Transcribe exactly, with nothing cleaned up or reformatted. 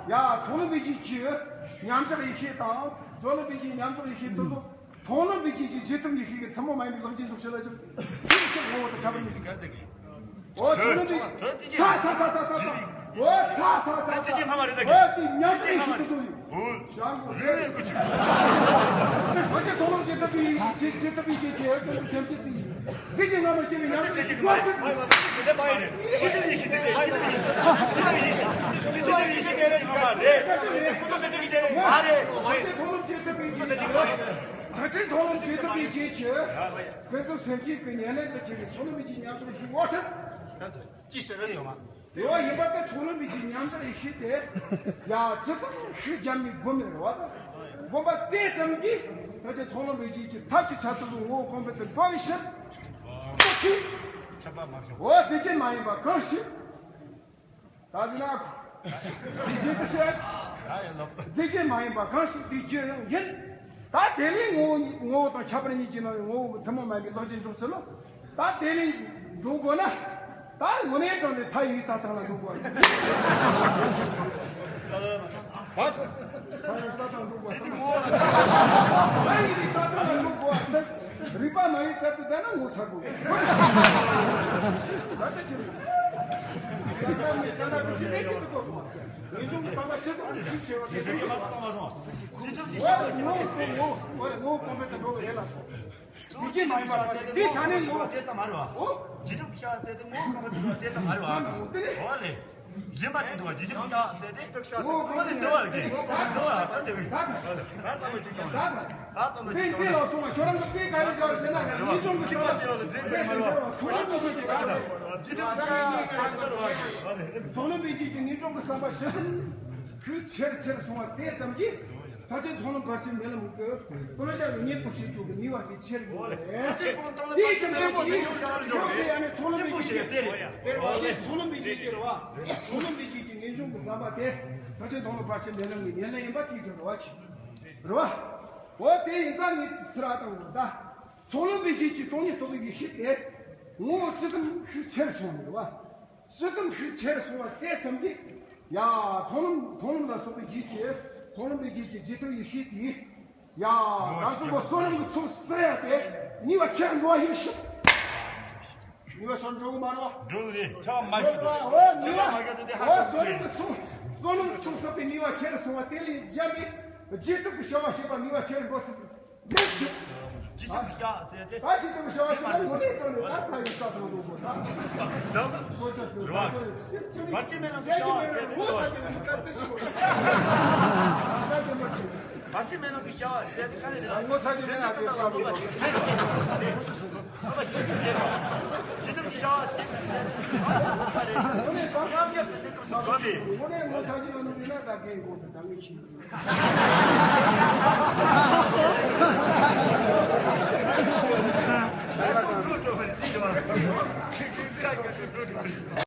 ཡ། མཐོང་ལམ་པའི་རྒྱུད་ཀྱི་མཉམ་བཞག་ཡེ་ཤེས་དང་། སྤྱོད་ལམ་པའི་རྒྱུད་མཉམ་བཞག་ཡེ་ཤེས་དེ་ཚོ། མཐོང་ལམ་པའི་རྒྱུད་ཀྱི་བྱེད་ཐབས་ཡེ་ཤེས་ཀྱི་ཐུན་མོང་མ་ཡིན་པའི་ལག་རྗེས་འཇོག་བྱེད་ལ་ཅིག་ཅིག་ཅིག་ངོ་བོ་དང་ཁྱད་པར་མི་འདུག་ཨོ། ཚུར་འདི། ཚ་ཚ་ཚ་ཚ་ཚ་ཚ། ཨོ། ཚ་ཚ་ཚ་ཚ། ཚ་ཚ་ཚ། ཨོ། དེ་ཉག་ཅིག་ཞིག་ཏུ་ཐུག་ཡོད། ཨོ། ཞང་གོ། ལུས་ཀུ་ཅིག་ཁོ་ཚོས་མཐོང་ལམ་བྱེད་ཐུབ་པའི་ཅི་ཅི་ཐུབ་པའི་ཅི་ཅི་ཨོ། དེ་སེམས་ཅན་ཅིག་ཚིག་གི་རྔ་མ་སྐྱེ་བའི་ཉག་ཅིག་ཞིག་ཏུ་ཐུག་ཡོད། ཅི་ཐུབ་ཡིན་ཞིག་ཅི་ཐུབ་ཡིན་ཞིག་ཅི་ཐུབ་ཡིན་ཞིག་ཅི་ཐུབ་ཡིན་ཞིག་ཅི་ཐུབ་ཡིན་ཞིག་མ་རེད། ཁོ་ཚོས་མཐོང་ལམ་བྱེད་ཐུབ་པའི་ཅི་ཅི་ཨོ། ད་ཅི་མཐོང་ལམ་བྱེད་ཐུབ་པའི་ཅི་ཅི། ཕན་ཚུན་མཐོང་ལམ་བྱེད་པའི་ཉེར་ལེན་དུ་གྱུར་པའི་མཚོ་ལུ་མི་གྱི་ཉམས་སུ་ཞིག་འོ་ཐལ། ཅི་ཟེར་ན་ཡོད་མ། རེ་བ་ཡིན་པ་དེ་མཚོ་ལུ་མི་གྱི་ཉམས་སུ་ཞིག་སྟེ། ཡ། ཇི་ཙམ་ཞིག་རྒྱབ་ནས་བསྒོམ་མེད་རེ་བ་དང་། བསྒོམ་པ་དེ་ཙམ་གྱིས་ད་ཅི་མཐོང་ལམ་མི་གྱི་ཐབས་ཀྱི་ཆ་ཚུལ་དུ་ངོ་བོ་གོང་འཕེལ་དུ་འགྲོ་བའི་ཕྱིར། འོ་ཟེར་གྱི་མ་ཡིན་པ་གང་ཞིག་ད་ཟེར་ན། ཇི་ལྟར་བཤད། རྫས་ཀྱི་མ་ཡིན་པ་གང་ཞིག་དེའི་རྒྱུ་ཡང་ཡིན། ད་དེ་ལས་ངོ་བོ་ངོ་བོ་དང་ཁྱད་པར་གཉིས་ཀྱི་ནང་ནས་ངོ་བོ་ཐུན་མོང་མ་ཡིན་པའི་ལག་རྗེས་འཇོག་ཚུལ་ལོ། ད་དེ་ལས་འགྲོ་དགོས་ན། ད་དངོས་གནས་དྲང་ནས་མཐའ་ཡས་ས་ཐང་ལ་འགྲོ་དགོས། ད་མཐའ་ཡས་ས་ཐང་འགྲོ་དགོས། མཐའ་ཡས་པའི་ས་ཐང་ལ་འགྲོ་དགོས་པ་དེ། རིག་པ་མ་ཡིན་ག་ཚོད་ལྡན་ན་ངོ་ཚ་དགོས། ད་ལྟ་ཅི་རེད། ད་ལྟ་མི་ད་ལྟ་ཀུ་ཤི་ནས་ཀྱི་འདུག་གོ་སོང་། ངེས་འབྱུང་གི་བསམ་པ་ཇི་ཙམ་གྱིས་ཤུགས་ཆེ་བ་དེ་ཙམ་གྱིས། ཇི་ལྟར་ཇི་ལྟར་ངོ་བོ་ངོ་བོ་ངོ་བོ་གོང་འཕེལ་དུ་འགྲོ་བའི་ལས་ལ་སོགས། ཇི་སྐད་མ་ཡིན་པ་དེ་ས་ནས་ངོ་བོ་དེ་ཙམ་མ་རེད་བ། ཨོ། ཇི་ལྟར་བྱ་ཟེར་དེ་ངོ་བོ་གོང་འཕེལ་དུ་འགྲོ་བ་དེ་ཙམ་མ་རེད་བ། ཨོ་ལེ། ཡིན་པ་ཅིག་འདུག་བ། ཇི་ལྟར་བྱ་ཟེར་དེ། ངོ་བོ་གོང་འཕེལ་དུ་འགྲོ་བ་གི། འགྲོ་བ་དེ་བས། ད་ཙམ་མ་ཅིག་ཀྱང་། ད་ཙམ་མ་ཅིག་ཀྱང་། ད་ཙམ་མ་ཅིག་ཀྱང་། ད་ཙམ་མ་ཅིག་ཀྱང་། ངེས་འབྱུང་གི་བསམ་པ་ཅིག་ཡོད་ལ་འཛིན་པའི་མ་རེད་བ། ཚོགས་ལམ་པའི་ཅིག་ཀྱང་། ཇི་ལྟར་བྱ་ཟེར་དེ། ཚོགས་ལམ་པའི་ཅིག་ཀྱང་ངེས་འབྱུང་གི་བསམ་པ་ཇི་ཙམ་ཤུགས་ཆེར་ཆེར་སོང་བ་དེ་ཙམ་གྱིས། ད་ཅི་མཐོང་ལམ་བར་ཆད་མེད་ལམ་གྱི་ཀུན་ཤ་རུ་ཉེར་པོ་ཞིག་ཏུ་གི་ནུས་པ་དེ་ཆེར་འགྲོ་བས། དེའི་ཀྱང་ལེགས་པོ་ཉེ་ཆུང་ཡང་འགྲོ་བས། ཡང་ནི་ཚོགས་ལམ་པའི་ཞིག་གི་དེ་རེད། དེ་རེད་བ། དེ་ཚོགས་ལམ་པའི་ཞིག་དེ་རེད་བ། ཚོགས་ལམ་པའི་ཞིག་གི་ངེས་འབྱུང་གི་བསམ་པ་དེ་ད་ཅི་མཐོང་ལམ་བར་ཆད་མེད་ལམ་གྱི་ཉེར་ལེན་ཡིན་པ་དེའི་དོན་རེད་བ། ཅི་རེད་བ། འོ་དེ་ཡིན་ཙང་ངས་ཚུར་ཨ་དང་འོ་ད། ཚོགས་ལམ་པའི་ཞིག་གི་སྟོང་ཉིད་རྟོགས་པའི་ཡེ་ཤེས་དེ་ངོ་བོ་ཇི་ཙམ་ཤུགས་ཆེར་སོང་རེད་བ། ཇི་ཙམ་ཤུགས་ཆེར་སོང་བ་དེ་ཙམ་གྱིས། ཡ། མཐོང་ལམ་མཐོང་ལམ་ལ་སོགས་པའི་རྒྱུད་ཀྱི། མཐོང་ལམ་པའི་རྒྱུད་ཀྱི་བྱེད་ཐབས་ཡེ་ཤེས་དེ། ཡ། ད་གསུངས་པ་བསོད་ནམས་ཀྱི་ཚོགས་བསགས་ཡ་དེ་ནུས་པ་ཆེར་འགྲོ་བ་ཡིན་ཞིང་། ནུས་པ་ཆེར་འགྲོ་གི་མ་རེད་བ། འགྲོ་གི་རེད། ཆ་མ་ཤོད་དེ། འོ་ནུས་པ། འོ་བསོད་ནམས་ཀྱི་ཚོགས། བསོད་ནམས་ཀྱི་ཚོགས་བསགས་པའི་ནུས་པ་ཆེར་སོང་བ་དེ་ལས་གཞན་པའི་རྗེས་ཐོབ་ཀྱི་བྱ་བ་བྱེད་པ་ནུས་པ་ཆེར་འགྲོ་སྲིད། ཇི་ལྟར་བྱ་ཟེར་ཏེ། ད་ཇི་ལྟར་བྱ་ཟེར་ན་ངོ་ནས་དྲངས་ནས་ད་ལྟ་ཡི་ས་དང་ལོ་གོ་ད། ད་སོ་ཆ་ཟེར་བ། བར་ཆད་མེད་ལམ་བྱ་ཟེར་ཏེ། ངོ་ཚ་གི་ནི་གར་ཏེ་ཞིག་གོ། ད་དེ་མ་ཆེ། བར་ཆད་མེད་ལམ་གྱི་བྱ་བ་ཟེར་ཏེ་ག་ནས་རེད། ངོ་ཚ་གི་མེད་ན་དེ་ལྟ་ལ་ལོ་གོ་ད། ཇི་ལྟར་བྱ་ཟེར་ཏེ། ངོ་ནས་ངོ་ཚ་གི་ཡོད་ནི་ན་ད་གིན་གོ་ད་ངས་ཤེས།